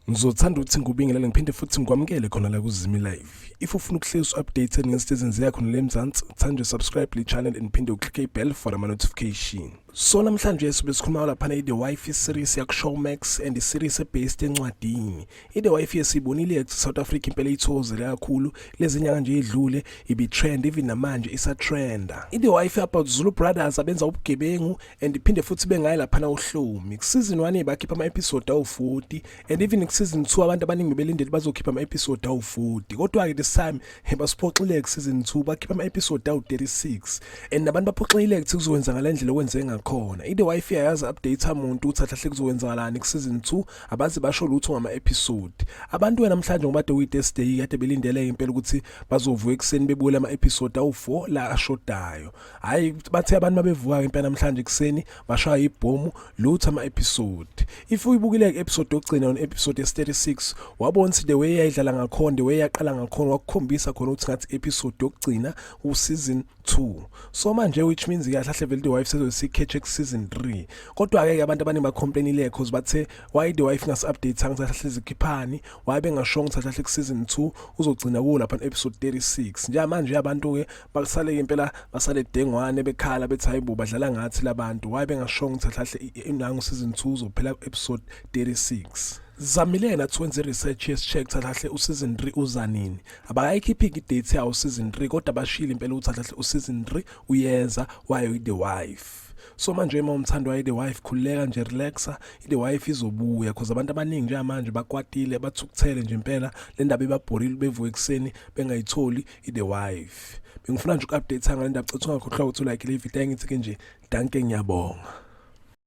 Ngizothanda ukuthi ngikubingelele ngiphinde futhi ngikwamukele khona la kuZimi Live. If ufuna ukuhlezi updated ngezinto ezenzeka khona la eMzansi, thanda subscribe le channel and phinde uclick i-bell for ama notification. So namhlanje sobe sikhuluma laphana i-The Wife series yaku-Showmax and i-series ebased encwadini. I-The Wife yesibonile South Africa impela ithokozele kakhulu lezi nyanga nje edlule ibi-trend even namanje isa-trenda. I-The Wife about Zulu Brothers abenza ubugebengu and iphinde futhi bengayi laphana uHlomi. Ku-season 1 bakhipha ama-episode awu-40 and even ku-season 2 abantu abaningi belindele bazokhipha ama-episode awu-40, kodwa-ke this time basiphoxile. Ku-season 2 bakhipha ama-episode awu-36 and nabantu baphoxile kuthi kuzokwenza ngale ndlela okwenze ngakhona. I-The Wife ayazi update umuntu ukuthi ahlahle kuzokwenzakalani ku-season 2, abazi basho lutho ngama-episode. Abantu namhlanje ngoba kade kuyi-Thursday kade belindele impela ukuthi bazovuka ekuseni bebukele ama-episode awu-4 la ashodayo. Hhayi, bathe abantu babevuka impela namhlanje ekuseni bashaya ibhomu, lutho ama-episode. If uyibukile episode yokugcina on episode yes-36, wabona ukuthi the way yayidlala ngakhona, the way yaqala ngakhona, wakukhombisa khona ukuthi ngathi episode yokugcina u-season 2. So manje, which means kahle kahle vele The Wife sezosikhethe ku-season 3. Kodwa-ke abantu abaningi bacomplainile cause bathe why The Wife ngasi-update angithi kahle zikhiphani, why bengashongo ukuthi kahle ku-season 2 uzogcina kuwo lapha episode 36. Njengamanje abantu-ke bakusale impela basale dengwane bekhala bethi hayibo, badlala ngathi labantu, why bengashongo ukuthi kahle nangu season 2 uzophela episode 36. Zamile nathi wenze research, yesi-check kahle u-season 3 uza nini. Abakayikhiphi i-date yawo season 3, kodwa bashilo impela ukuthi kahle u-season 3 uyeza wayo i-The Wife. So manje uma umthando wayo The Wife, khululeka nje, relaxa, i-The Wife izobuya because abantu abaningi njengamanje bakwatile, bathukuthele nje impela, le ndaba ibabhorile, bevuka ekuseni bengayitholi i-The Wife. Bengifuna nje uku-update ngale ndaba. Citha ungakhohlwa ukuthi ulike le video. Engithi ke nje dankie, ngiyabonga.